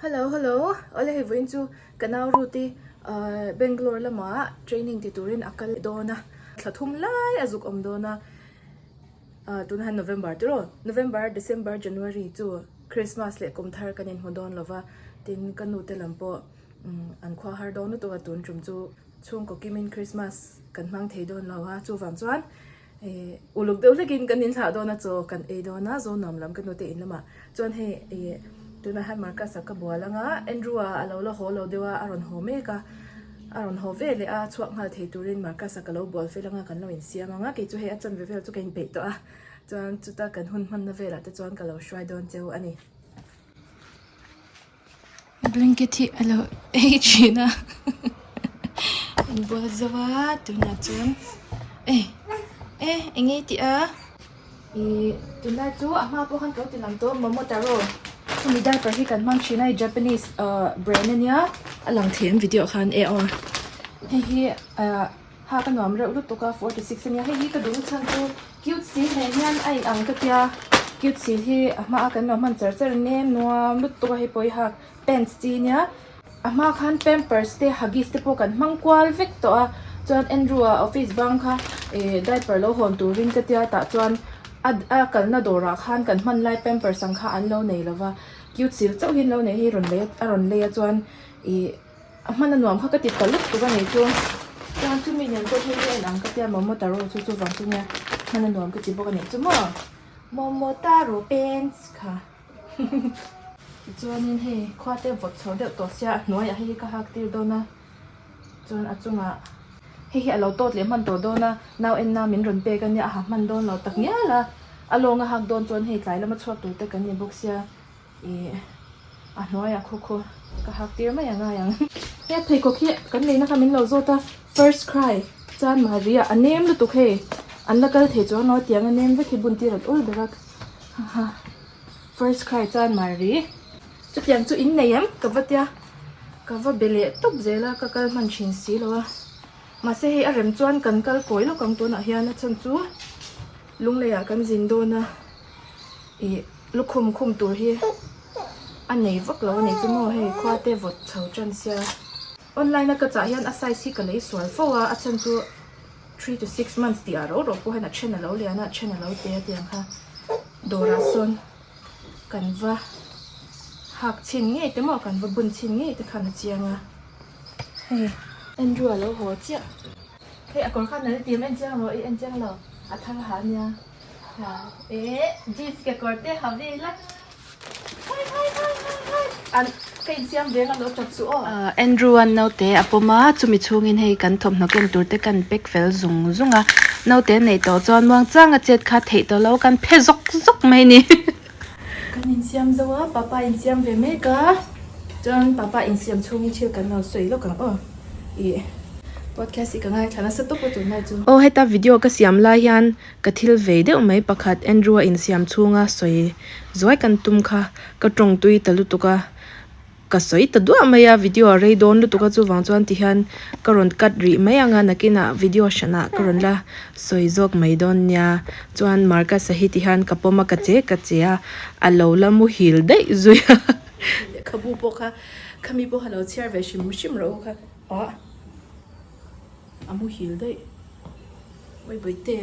Hello hello awle hei vawiin chu ka nau Ruth-i ahh Bangalore lamah training ti turin a kal dawn a thla thum lai a zuk awm dawn a ahh tunah hian November tiraw November December January chu Christmas leh kum thar kan inhmu dawn lova tin ka nu te lam pawh umm an khua har dawn lutuk a tun tum chu chhungkaw kimin Christmas kan hmang thei dawn lo a chuvang chuan Ih uluk deuh hlekin kan inthlah dawn a chaw kan ei dawn a Zonuam lam ka nute in lamah chuan hei ih tunah hian Marcus a ka bual ang a Andrew a alo la haw lo deuh a a rawn haw mek a a rawn haw ve leh a chhuak nghal thei turin Marcus a ka lo bual fel ang a kan lo insiam ang a kei chu hei a chanve vel chu ka inpeih tawh a chuan chuta kan hun hmanna velah te chuan ka lo hruai dawn cheu a ni. Blanket hi a lo ei thin a an bual zo a tunah chuan e e eng nge tih a ih tunlai chu a hma pawh khan ka lo ti lang tawh momotaro hemi diaper hi kan hmang thin a hei japanese ah brand ania a lang thei ang video ah khan e aw hei hi ah. Ha ka nuam reuh lutuk a 46 ania hei hi ka duh chhan chu cute seal nen hian a in ang ka tia cute seal hi a hma a kan lo hman char char nem nuam lutuk a hei pawh hi hak pants chi ania a hma khan pampers te huggies te pawh kan hmang kual vek tawh a chuan Andrew a office bang kha ih diaper lo hawn turin ka tia tah chuan a a kalna dawrah khan kan hman lai pampers ang kha an lo nei lova cute seal chauh hi an lo nei a hei rawn lei a rawn lei a chuan ih. A hman a nuam kha ka ti ta lutuk a ni chu chuan chumi nen pawh hei hi a inang ka tia momotaro chu chuvang chu nia hman a nuam ka ti bawk a nih chu maw momotaro pants kha tichuanin hei khua te vawt chho deuh tawh sia a hnuaiah hei hi ka hak tir dawn a chuan a chungah hei hi a lo tawt leh hman tawh dawn a nau en na min rawn pek a nia a ha hman dawn lo tak ngial a a lawng a hak dawn chuan hei tlai lama chhuak tur te kan ni bawk sia. Ih a hnuaiah khaw khaw ka hak tir mai ang ngai ang. He pheikhawk hi kan neihna kha min lo zawt a first cry chuan Maria a nem lutuk hei an la kal thei chuang lo a tiang a nem vek hi bun tir an awl ber a haha first cry chuan Mari chutiang chu in nei em ka va tia ka va be leh tawp zel a ka kal hman thin si lo a mahse hei a rem chuan kan kal kawi lawk ang tunah hian a chhan chu Lungleiah kan zin dawn a ih lukhum khum tur hi a nei vak lo a ni chu maw hei khua te vawt chho tan sia online a ka chah hian a size hi ka lei sual fo a a chhan chu three to six months tih ah ro ro pawh hian a then a lo lian a a then a lo te a tiang kha dawrah sawn kan va hak chhin ngei te maw kan va bun chhin ngei te khan a chiang a hei Andrew a lo haw chiah. Hei a kawr kha nal ti em en chiang rawh i en chiang lo a thar ha ania ha eh jeans kekawr te ha vel a hai hai hai hai hai an ka insiam ve anga lo tap suh aw. Andrew a naute a pawm a chumi chhungin hei kan thawmhnaw ken tur te kan pack fel zung zung a naute neih tawh chuan muangchang a chet kha theih tawh lo kan phe zawk zawk mai a ni. Kan insiam zo a papa insiam ve mek a chuan papa insiam chhungin thil kan lo sawi lawk ang aw. Ih podcast hi ka ngaithla nasa tawp a tunlai chu. Aw heta video ka siam lai hian ka thil vei deuh mai pakhat Andrew a insiam chhunga sawi zuai kan tum kha ka tawng tui ta lutuk a ka sawi ta duah mai a video a rei dawn lutuk a chuvang chuan ti hian ka rawn cut rih mai ang a nakinah video hranah ka rawn la sawi zawk mai dawn nia chuan Marcus-a hi ti hian ka pawm a ka che ka che a a lo la muhil daih zui a. Lehkhabu pawh kha Khami pawh kha lo chhiar ve hrim hrim rawh u kha ah a muhil daih awi bawihte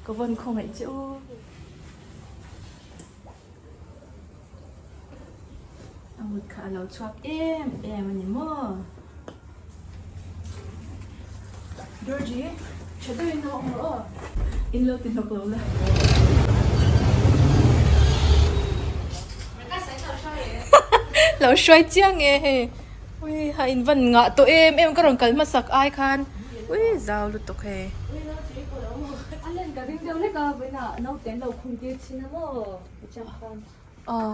ka vawn khawngaih che u a mut kha a lo chhuak em em a ni maw Georgie tha deuhin a awm rawh aw in lo ti hnawk lo la. Lo hruai chiang e hei ui ha in van ngah tawh em em ka rawn kal hmasak ai khan ui zau lutuk hei. Aw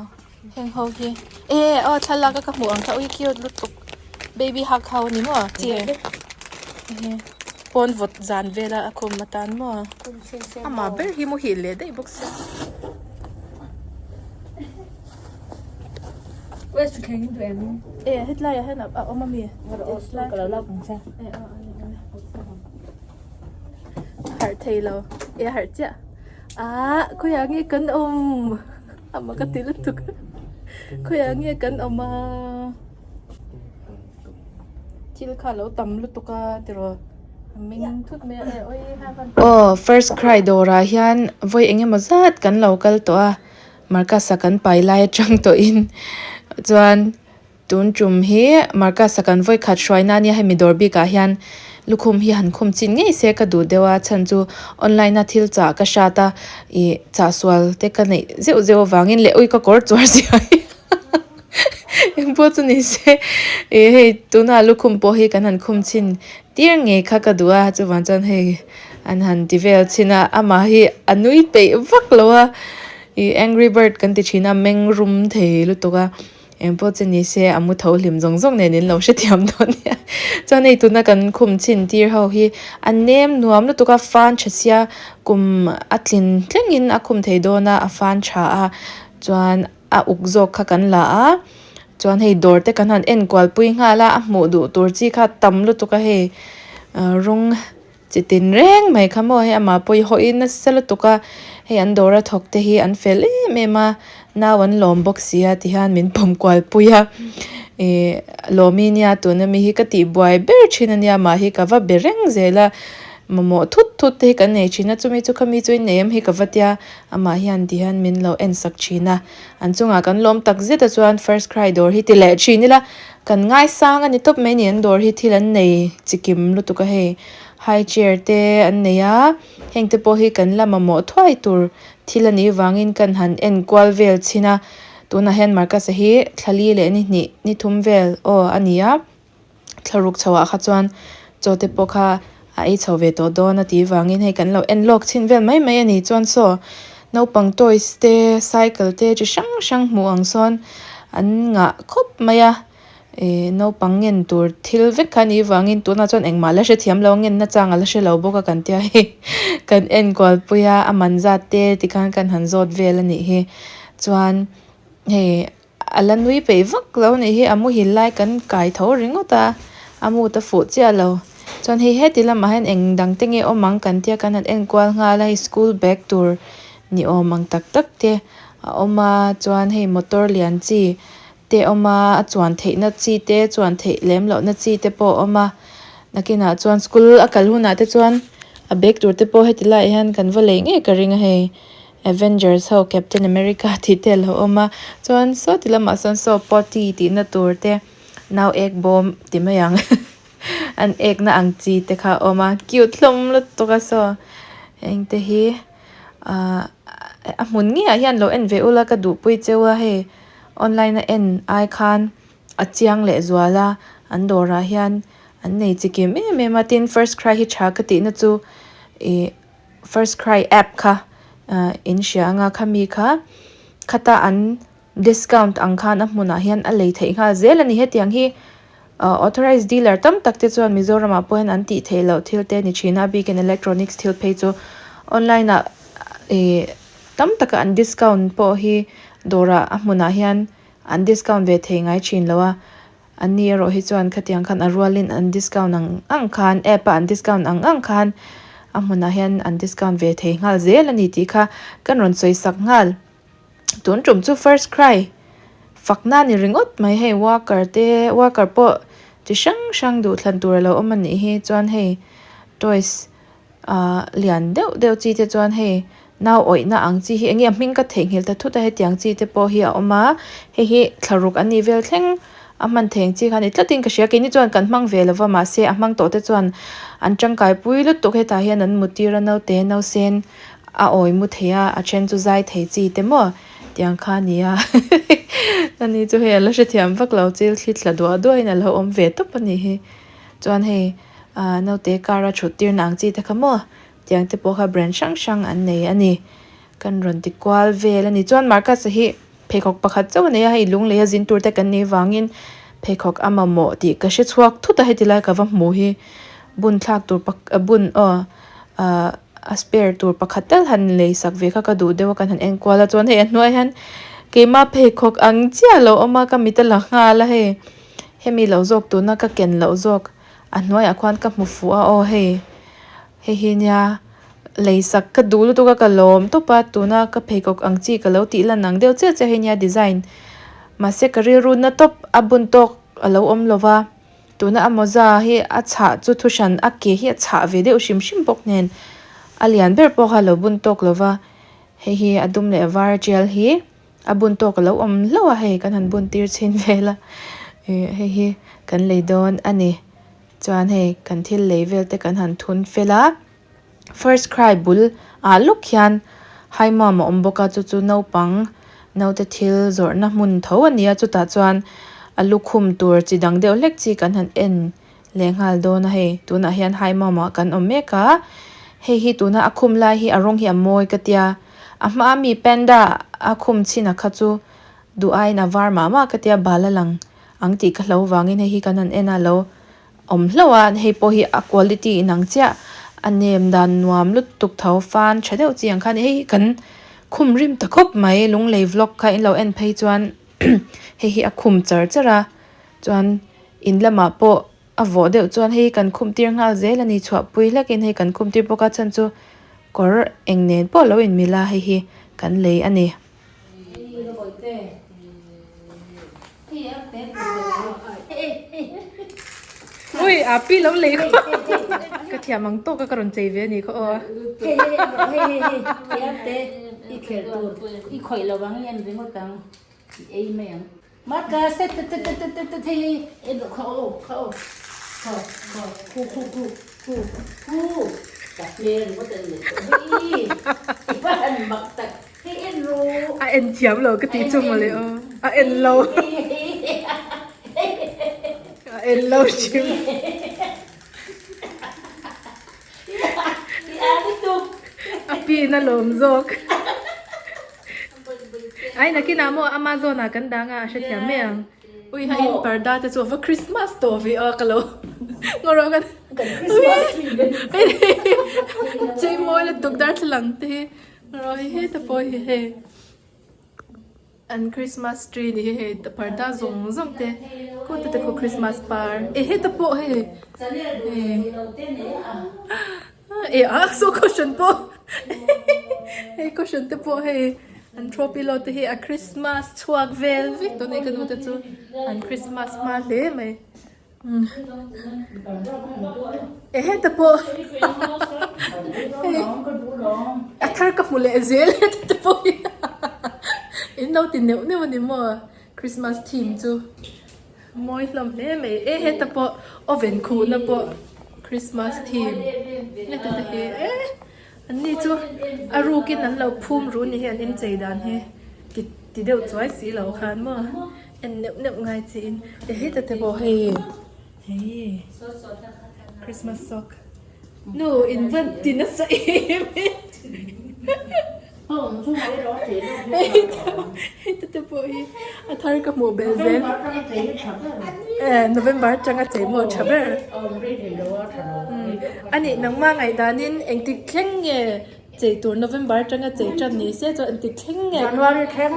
heng ho hi e aw thlalak a ka hmuh ang kha ui cute lutuk baby hug ho ani maw chi pawn vawt zan vel a a khum atan maw amah ber hi muhil leh daih bawk sia. E hetlai ah hian a awm ami harh thei lo e a harh chiah ah khawiah nge kan awm. Ama ka ti lutuk khawiah nge kan awm a. Thil kha lo tam lutuk a tiraw a meng thut mai a e awi Aw first cry dawrah hian vawi eng emaw zat kan lo kal tawh a Marcus-a kan pai lai atang tawhin chuan tun tum hi Marcus-a kan vawi khat hruai na ania hemi dawr bikah hian lukhum hi han khum chin ngei se ka duh deuh a chhan chu online a thil chah ka hrat a ih chah sual te ka neih zeuh zeuh avangin leh ui ka kawr chuar zia hi. Engpawh chu ni se ih hei tunah lukhum pawh hi kan han khum chhin tir ngei kha ka duh a chuvang chuan hei an han ti vel chhin a amah hi a nui peih vak lo a ih angry bird kan ti thin a meng rum thei lutuk a engpawh chu ni se a mu tho hlim zawng zawng nen in lo hrethiam dawn nia chuan hei tuna kan khum chhin tir ho hi a nem nuam lutuk a fan tha sia kum a tlin thlengin a khum thei dawn a a fan tha a chuan. a uk zawk kha kan la a chuan hei dawr te kan han en kual pui nghal a a hmuh duh tur chi kha tam lutuk a hei ah rawng chi tin reng mai kha maw hei amah pawh hi hawi nasa lutuk a hei an dawr a thawk te hi an fel em em a nau an lawm bawk si a ti hian min pawm kual pui a ih lawmi nia tuna mi hi ka tih buai ber thin ania mah hi ka va be reng zel a mamawh thut thut te hi kan nei thin a chumi chu khami chu i nei em hi ka va tia. Amah hian ti hian min lo en sak thin a, an chungah kan lawm tak zet a chuan first cry dawr hi ti leh thin ila kan ngaisang a ni tawp mai ni an dawr hi thil an nei chikim lutuk a hei high chair te an nei a heng te pawh hi kan la mamawh thuai tur thil a nih vangin kan han en kual vel chhin a tunah hian Marcus-a hi thla li leh ni hnih ni thum vel aw a ni a. Thlaruk chho ah kha chuan chaw te pawh kha a ei chho ve tawh dawn a tih vangin hei kan lo en lawk chhin vel mai mai a ni chuan saw naupang toys te cycle te chi hrang hrang hmuh ang sawn an ngah khawp mai a ih naupang ngen tur thil vek kha a nih vangin tunah chuan engmah la hrethiam lo a ngen na chang a la hrelo bawk a kan tia hei kan en kual pui a a man zat te tikhan kan han zawt vel a nih hi chuan hei. A la nui peih vak lo nih hi a muhil lai kan kai tho ringawt a, a mood a fuh chiah lo. Chuan hei heti lamah hian eng dang te nge awm ang kan tia kan han enkual nghal a, hei school bag tur ni awm ang tak tak te a awm a, chuan hei motor lian chi te a awm a, a chuan theihna chi te chuan theih lem lohna chi te pawh a awm a, nakinah chuan school a kal hunah te chuan a bag tur te pawh heti laiah hian kan va lei ngei ka ring a hei. Avengers ho Captain America tih te alo awm a chuan saw ti lamah sawn saw potty tih na tur te nau ek bawm ti mai ang an ek na ang chi te kha a awm a cute hlawm lutuk a saw heng te hi ahh a hmun ngeiah hian lo en ve ula ka duhpui cheu a hei online a en ai khan a chiang leh zual a an dawrah hian an nei chi kim em em a tin first cry hi tha ka tih na chu ih. First cry app kha in hria anga khami kha khata an discount ang khan a hmunah hian a lei theih nghal zel a ni hetiang hi authorised dealer tam tak te chuan Mizoram ah pawh hian an tih theih loh thil te a ni thin a bikin electronics thil phei chu online ah ih tam taka an discount pawh hi dawrah a hmunah hian an discount ve thei ngai thin lo a. An ni erawh hi chuan khatiang khan a rualin an discount ang ang khan app a an discount ang ang khan a hmunah hian an discount ve thei nghal zel a ni tih kha kan rawn sawi sak nghal. Tun tum chu first cry fakna a ni ringawt mai hei walker te walker pawh chi hrang hrang duhthlan tur a lo awm a nih hi chuan hei toys Ahh lian deuh deuh chi te chuan hei nau awihna ang chi hi enge a hming ka theihnghilh ta thut a hetiang chi te pawh hi a awm a hei hi thlaruk an nih vel thleng a hman thei ang chi kha a ni tlatin ka hria keini chuan kan hmang ve lova mahse a hmang tawh te chuan an tangkai pui lutuk hetah hian an mut tir a naute nausen a awi mu thei a a then chu zai thei chi te maw tiang kha a ni a ani chu hei a la hrethiam vak lo chil thli thla duah duahin a lo awm ve tawp a nih hi chuan hei. Ahh naute car a thut tirna ang chi te kha maw tiang te pawh kha brand hrang hrang an nei a ni kan rawn ti kual vel a ni chuan Marcus-a hi pheikhawk pakhat chauh a nei a hei lung lei a zin tur te kan nih vangin pheikhawk a mamawh tih ka hre chhuak thut a heti lai ka va hmuh hi bun thlak tur bun aw ahh a spare tur pakhat tal han lei sak ve kha ka duh deuh a kan han en kual a chuan hei a hnuai hian keimah pheikhawk ang chiah a lo awm a ka mit a la nghal a hei hemi lo zawk tuna ka ken loh zawk. A hnuaiah khuan ka hmu fuh a aw hei hei hi nia lei sak ka duh lutuk a ka lawm tawp a tuna ka pheikhawk ang chi ka lo tih lan ang deuh chiah chiah hi nia design mahse ka rilru na tawp a bun tawk a lo awm lo va. Tuna a mawza hi a chhah chu thu hran a ke hi a chhah ve deuh hrim hrim bawk nen a lian ber pawh kha a lo bun tawk lo va hei hi a dum leh a var tial hi a bun tawk a lo awm hlauh a hei kan han bun tir chhin vel a ih hei hi kan lei dawn a ni chuan hei kan thil lei vel te kan han thun fel a. First cry bul ah lawk hian haimawm a awm bawk a chu chu naupang naute thil zawrhna hmun tho a ni a chutah chuan a lukhum tur chi dang deuh hlek chi kan han en leh nghal dawn a hei tunah hian haimawm ah kan awm mek a hei hi tuna a khum lai hi a rawng hi a mawi ka tia a hma ami panda a khum chhin a kha chu duh aiin a var mah mah ka tia bal a lang ang tih ka hlo vangin hei hi kan han en a lo. Awm hlauh a, hei pawh hi a quality inang chiah a nem dan nuam lutuk tho fan tha deuh chi ang kha a ni hei hi kan khum rim ta khawp mai lunglei vlog kha in lo en phei chuan hei hi a khum char char a chuan in lamah pawh a vawh deuh chuan hei hi kan khum tir nghal zel a ni chhuahpui hlek in hei kan khum tir bawk a chhan chu kawr eng nen pawh lo in mil a hei hi kan lei a ni. Ui a pi lo lei khaw ka thiam ang tawk a ka rawn chei ve a ni khaw aw. Hei hei hei hei hei thiam te i khelh tur i khawih lo ang i en ringawt ang i ei mai ang. Marka set te te te te te hei hei en rawh kha aw kha aw kha kha khu khu khu khu khu ka hle ringawt a ni hei i va han mak tak. A en thiam lo ka tih chu mawle aw a en lo a en lo hrim a pin a lawm zawk ai nakinah maw amazon ah kan dang a a hrethiam mai ang. Ui ha in parda te chu a va Christmas tawh ve a ka lo ngawrh a kan chei mawi lutuk darthlalang te hi rawh hi heta pawh hi hei an Christmas tree ni hi hei parda zawng zawng te khawte te khaw Christmas par eh heta pawh hei eh a saw cushion pawh hei cushion te pawh hei an throw pillow te hi a Christmas chhuak vel vek tawh a ni ka nu te chu an Christmas hma hle mai eh heta pawh hei a thar ka hmu leh zel heta te pawh hi in lo ti neuh neuh a ni maw Christmas theme chu. Mawi hlawm hle mai e heta pawh oven khuhna pawh Christmas theme heta te hi e an ni chu a rukin an lo phum ru ni hi an inchei dan hi ti ti deuh chuai si lo khan maw en neuh neuh ngai chi in e heta te pawh hei hei Christmas sock nu in van ti nasa em em Heta te pawh hi a thar ka hmuh belh zel eh November atanga chei maw tha ber a nih nangmah ngaihdanin engtik thleng nge chei tur November atanga chei tan ni se chuan engtik thleng nge January thleng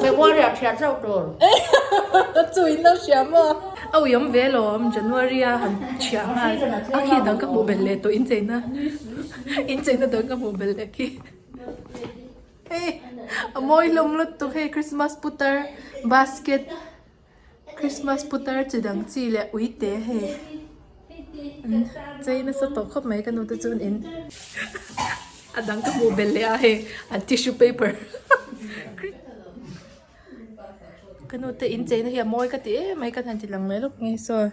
February ah thiat zauh tur chu in lo hria maw a uiawm ve alawm January a han thiah nghal a khi dang ka hmuh belh leh tawh incheina. Incheina dang ka hmuh belh leh khi. Hei a mawi hlawm lutuk hei Christmas putar basket Christmas putar chi dang chi leh uite hei an chei nasa tawh khawp mai ka nu te chuan in a dang ka hmuh belh leh a hei an tissue paper ka nu te incheina hi a mawi ka ti em mai ka han ti lang leh lawk nge saw.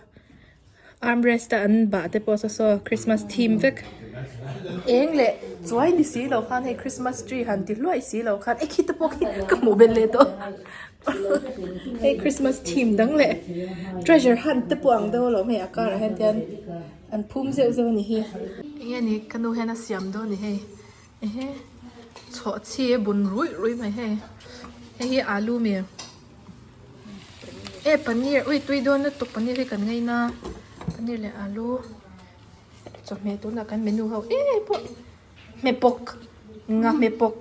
Armrest a an bah te pawh saw saw Christmas theme vek eng leh chuai ni si lo khan hei Christmas tree han ti hluai si lo khan e khi te pawh khi ka hmuh belh leh tawh hei Christmas theme dang leh treasure hunt te pawh ang deuh alawm hei a karah hian tian an phum zeuh zeuh a ni hi. Enge ni ka nu hian a siam dawn ni hei ehe chhawhchhi a bun ruih ruih mai hei hei hi alu mi. E paneer ui tui dawn lutuk paneer hi kan ngaina paneer leh alu chawhmeh tunah kan menu ho e pawh hmepawk nga hmepawk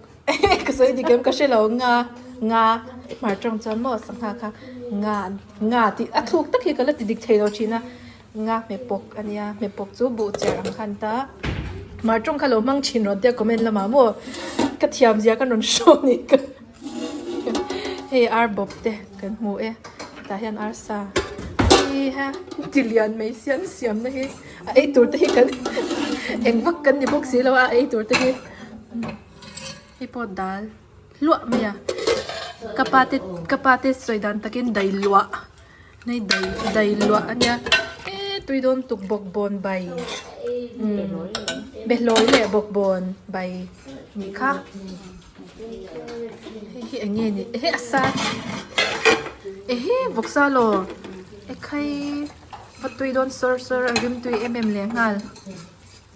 ka sawi dik em ka hre lo nga nga hmar tawng chuan maw sangha kha nga nga tih a thluk tak hi ka la ti dik thei lo thin a nga hmepawk a nia hmepawk chu buh cher ang khan ta hmar tawng kha lo hmang thin rawh tia comment lamah maw ka thiam zia ka rawn hraw ni ka. Hei ar bawp te kan hmu e tah hian arsa Hei ha tilian mai siam siam na hi a ei tur te hi kan eng vak kan ni bawk si lo a a ei tur te hi hei pawh dal hluah mai a ka pa te ka pa te sawi dan takin dai luah nei dai dai luah a nia e tui dawn tuk bawk bawn bai behlawi leh bawk bawn bai nih kha. Hei hi eng nge ni ehe a sa ehe vawksa law ekhai va tui dawn sawr sawr a rim tui em em leh nghal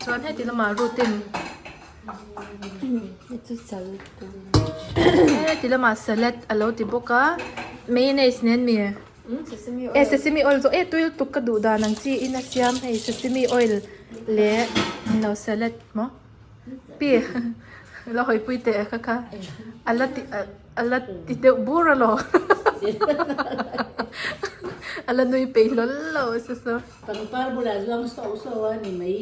chuan heti lamah root in heti lamah salad a lo ti bawk a mayonnaise nen mi eh sesame oil zawh eh tui lutuk ka duh dan ang chi in a siam hei sesame oil leh no salad maw. Pi la hawipui teh kha kha a la ti a la ti deuh bur alawm a la nui peih hlawl lo se saw. Pangpar bulah a zuang sauh sauh a ni mai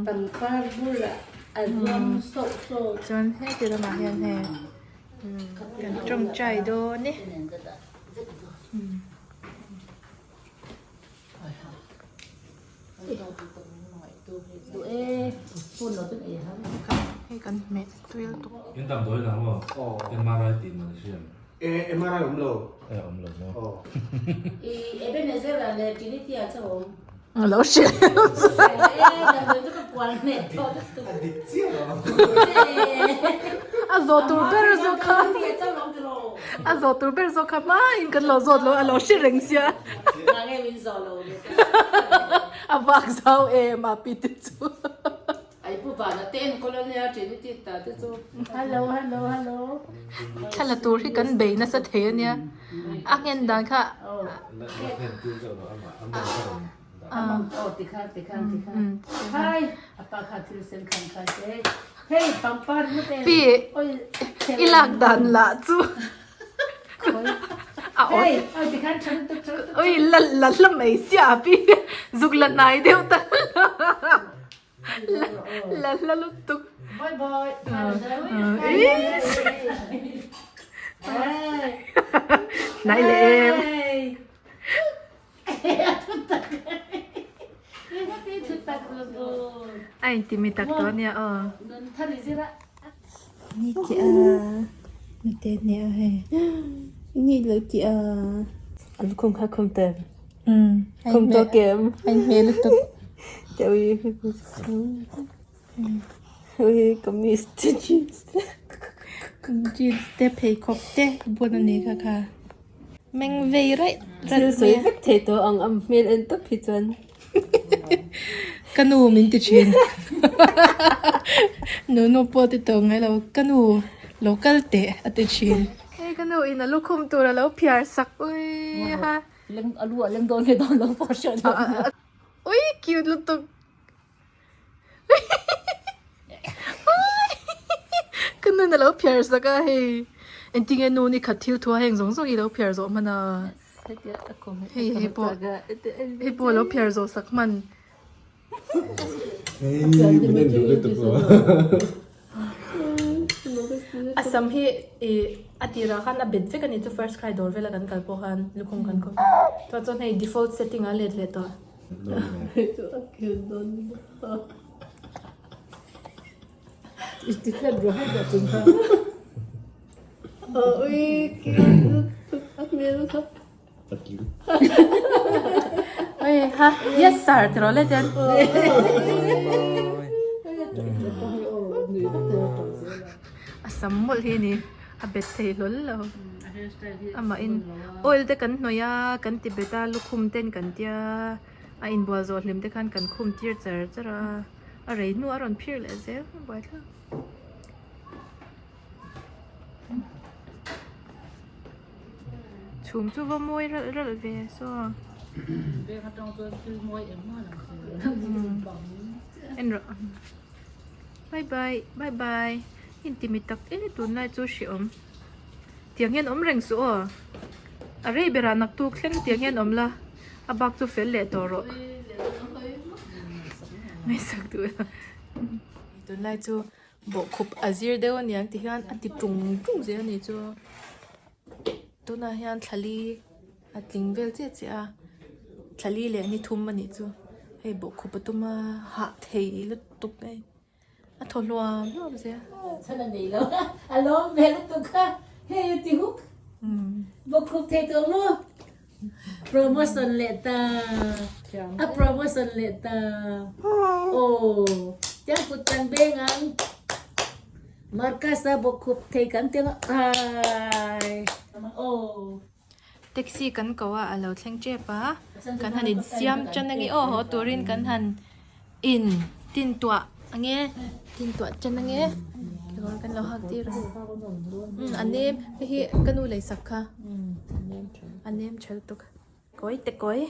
pangpar bulah a zuang sauh sauh. Chuan heti lamah hian hei kan tawngtai dawn e. Hei kan hmeh tui lutuk. In damdawi la maw? MRI tih man a hriam. E MRI awm lo. E awm lo maw? Aw. I Ebenezer ah leh Trinity ah chauh awm. A lo hrilh. E damdawi chu ka kual hneh tawh lutuk. A dik chiah lo. A zawh tur ber zawk kha. A zawh tur ber zawk kha hmain kan lo zawt lo a lo hre reng sia. A vak zau em a pi te chu. Thla la tur hi kan bei nasa thei a nia. A nghen dan kha. Pi i lak dan lah chu a awt ui la la hla mai sia pi zuk la hnai deuh ta la hla lutuk hnai leh em. A intimi tak tawh ania aw. Ni tih a nute nia hei ni lo tih a. An khum kha khum tem. Khum tawh kem. A inhmeh lutuk. Ui ka miss te jeans te. Jeans te pheikhawk te bun a ni kha kha. Meng vei raih raih Thil sawi vek thei tawh ang a hmel en tawp hi chuan. Ka nu min ti thin. Nu nu pawh ti tawh ngai lo ka nu lo kal teh a ti thin. Hei ka nu in a lukhum tur a lo phiar sak ui ha. A lu ah leng dawn nge dawn lo pawh hriat loh. Ui cute lutuk. Ka nun a lo phiar sak a hei engtinge nu ni khat thil thu a heng zawng zawng hi lo phiar zawh hman a hei hei pawh hei pawh a lo phiar zawh sak hman. A sam hi ih a tirah khan a bet vek a ni chu first cry dawr vela kan kal pawh khan lukhum kan khawm chuan chuan hei default setting a let leh tawh. Yes sir ti rawh le tian. A sam mawlh hi ni a bet thei hlawl lo amah in oil te kan hnawih a kan ti bet a lukhum ten kan tia a inbual zawh hlim te khan kan khum tir char char a a rei hnu a rawn phir leh zel a buaithlak. Chhum chu va mawi ralh ralh ve saw. En rawh bye bye bye bye intimi tak e tunlai chu hrehawm tiang hian awm reng suh aw a rei berah naktuk thleng tiang hian awm la a bak chu fel leh tawh rawh ngaihsak duh lo tunlai chu. Bawhkhup a zir deuh a niang ti hian a ti tung tung zel a ni chu tunah hian thla li a tling vel chiah chiah a. Thlali leh ni thum a nih chu hei bawhkhup a tum a hah thei lutuk hei a thaw hluam hluam zel. Chhan a nei lo a lawm ve lutuk kha hei a ti huk bawhkhup thei tawh maw promotion leh ta a promotion leh ta aw tiang kut kan beng ang Marcus a bawhkhup thei kan ti ang ai aw. Taxi kan ko a a lo thleng tep a kan han insiam tan ange aw haw turin kan han in tin tuah ange tin tuah tan ange kekawr kan lo hak tir a umm a nem hei hi ka nu lei sak kha a nem tha lutuk kawi te kawi.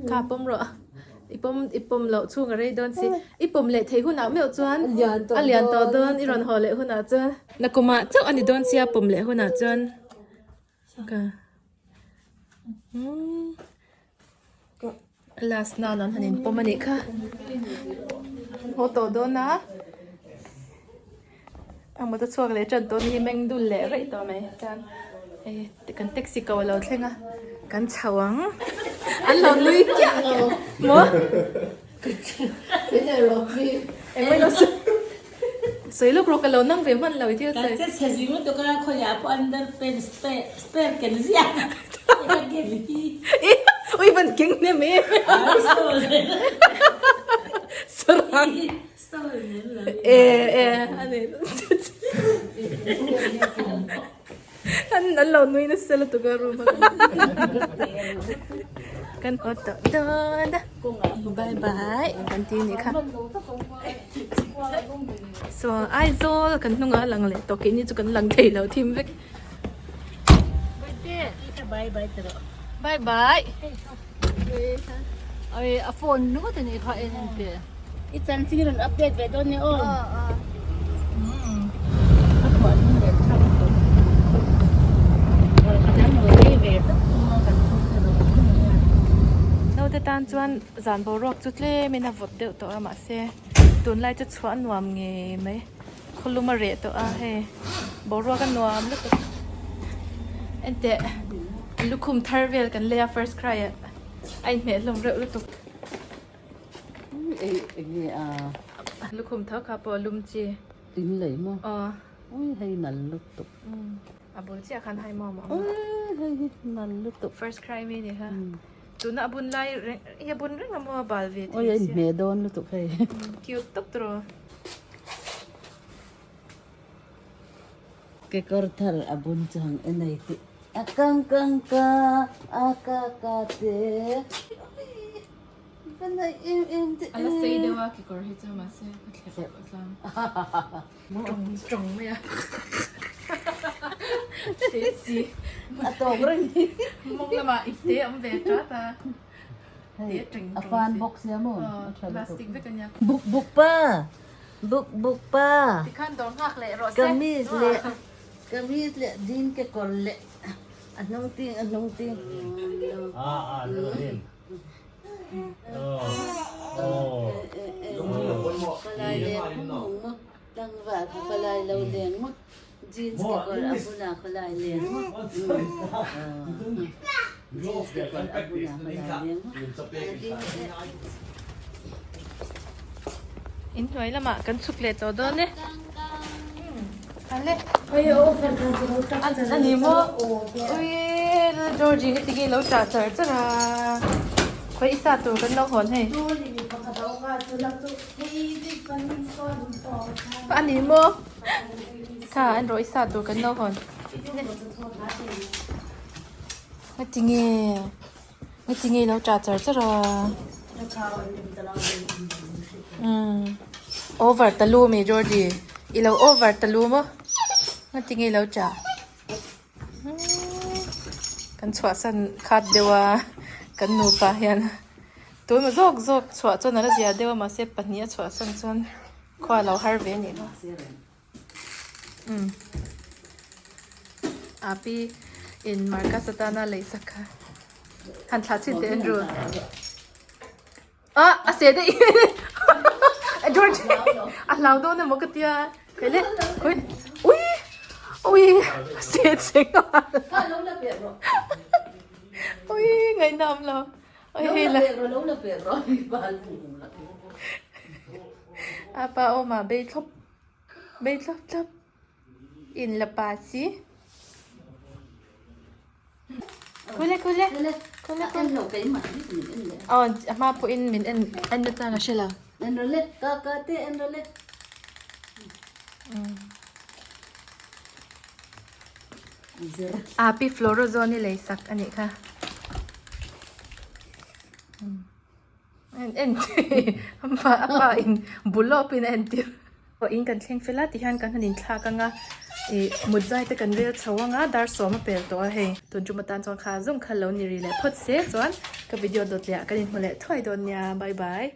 Kha pawm rawh i pawm i pawm loh chhung a rei dawn si i pawm leh theih hunah meuh chuan a lian tawh dawn i rawn haw leh hunah chuan nakumah chauh a ni dawn sia pawm leh hunah chuan ka last nan an han in pawm a nih kha haw tawh dawn a a motor chhuak leh tan tawh ni meng dul leh raih tawh mai chuan hei kan taxi ko a lo thleng a kan chho ang an lo nui chiah maw sawi lawk rawh ka lo nang ve hman lo i thil sawi. Kan che chhe zing lutuk a khawiah pawh underpants spare ken ziah ka ken hi. Ui van keng hnem e. Sarang. E e ani. An an lo nui nasa lutuk a room a kan haw tawh dawn a bye bye kan ti anih kha so Aizawl kan hnungah a lang leh tawh keini chu kan lang thei lo thim vek bye bye a phone ringawt anih kha en en teh. I chanchin rawn update ve dawn nia aw. A phuah hnung leh thak tawh. Kan lo rei ve tak thung a kan thawk te rawh thung nia. Naute tan chuan zan boruak chu tlemin a vawt deuh tawh a mahse tunlai chu chhuah a nuam ngei mai. Khawlum a reh tawh a hei boruak a nuam lutuk. Enteh lukhum thar vel kan lei a first cry ah a inhmeh hlawm reuh lutuk. Enge a? Lukhum tho kha pawh lum chi. In lei maw? Aw. Ui hei nal lutuk. A bul chiah khan hai maw maw. Ui hei hi nal lutuk. First cry mi ni kha. Tuna a bun lai reng i a bun reng a maw a bal ve thei sia. Ui a inhmeh dawn lutuk hei. Cute tawp tawh. Kekawr thar a bun chu hang en ei tih a kang kang ka a ka ka te va naih em em te A la sei deuh a kekawr hi chu mahse a thlep a tlang tawng tawng mai a te si a tawk reng hi mawng lamah ip te a awm ve tat a te teng a fan bawk sia maw a tha lutuk plastic vek a nia buk buk pa. Buk buk pa. Tikhan dawr nghak leh rawh se. Kamis leh kamis leh jean kekawr leh a hnung ting a hnung ting. Palai leng hung hung maw tlangval kha palai lo leng maw jeans kekawr a bula khawlai leng maw jeans kekawr a bula khawlai leng maw. In hnuai lamah kan chhuk leh tawh dawn e. Ale. A ni maw? Ui Georgie hi tinge lo tah char char a. Khawi i sa tur kan lo hawn hei. A ni maw? Kha an rawh i sa tur kan lo hawn. Ngatinge? Ngatinge lo tah char char a? Umm over ta lu mi Georgie i lo over ta lu maw? Ngatinge lo tah? Umm kan chhuahsan khat deuh a kan nupa hian tun zawk zawk chhuah chuan a la zia deuh a mahse pahnih a chhuahsan chuan khua a lo har ve a nih kha. Umm api in Marcus atana lei sak kha han thlah chhin teh Andrew ah a seh daih George a hlau dawn emaw ka tia. Khaile ui ui ui se che nghal ui ngaihna awm lo ui hei la a pa awma bei thlawp bei thlawp thlawp in la pa si Kule kule kule kule aw a hma pawhin min en en na chang a hre lo. A pi Florazone i lei sak a nih kha. En en a pa in bul lawk in a entir. Aw in kan thleng fel a tihian kan han inthlak anga ih mut zai te kan rel chho anga dar sawm a pel tawh a hei tun tum atan chuan kha zawng kha lo ni ri leh phawt se chuan ka video dawt leh ah kan inhmu leh thuai dawn nia bye bye.